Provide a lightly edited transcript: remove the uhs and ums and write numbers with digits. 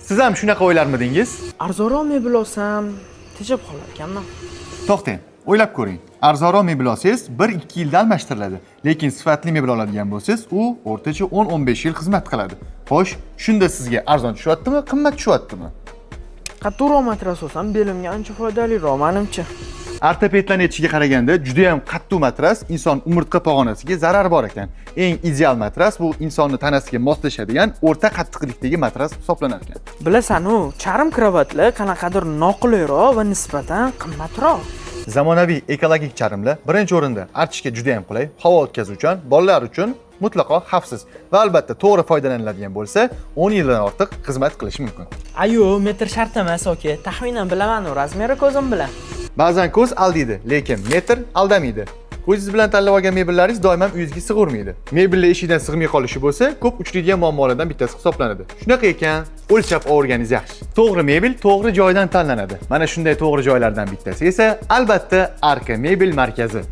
Siz ham shunaqa o'ylarmidingiz? Arzonroq mebel olsam, tejab qolar ekanman. To'xtang, o'ylab ko'ring. Arzonroq mebel olsangiz, 1-2 yilda almashtiriladi. Lekin sifatli mebel oladigan bo'lsangiz, u o'rtacha 10-15 yil xizmat qiladi. Xo'sh, shunda sizga arzon tushyaptimi, qimmat tushyaptimi? Qattiqroq matras olsam, belimga ancha foydaliroq menimcha. Ortopedlarning aytishiga qaraganda, juda ham qattiq matras inson umurtqa pog'onasiga zarar bor ekan. Eng ideal matras bu insonni tanasiga moslashadigan o'rta qattiqlikdagi matras hisoblanar ekan. Bilasan-u, charm kravatlar qanaqadir noqulayroq va nisbatan qimmatroq. Zamonaviy ekologik charmlar birinchi o'rinda artishga juda ham qulay, havo o'tkazuvchan, bolalar uchun mutlaqo xavfsiz va albatta to'g'ri foydalaniladigan bo'lsa, 10 yildan ortiq xizmat qilishi mumkin. Ayo, metr shart emas, aka. Taxminan bilaman u размер i ko'zim bilan. Ba'zan ko'z aldiydi, lekin metr aldamaydi. Ko'zingiz bilan tanlab olgan mebellaringiz doim ham uyingizga sig'urmaydi. Mebellar eshikdan sig'may qolishi bo'lsa, ko'p uchraydigan muammolardan bittasi hisoblanadi. Shunaqa ekan, o'lchab olganingiz yaxshi. To'g'ri mebel to'g'ri joydan tanlanadi. Mana shunday to'g'ri joylardan bittasi esa albatta Arka Mebel markazi.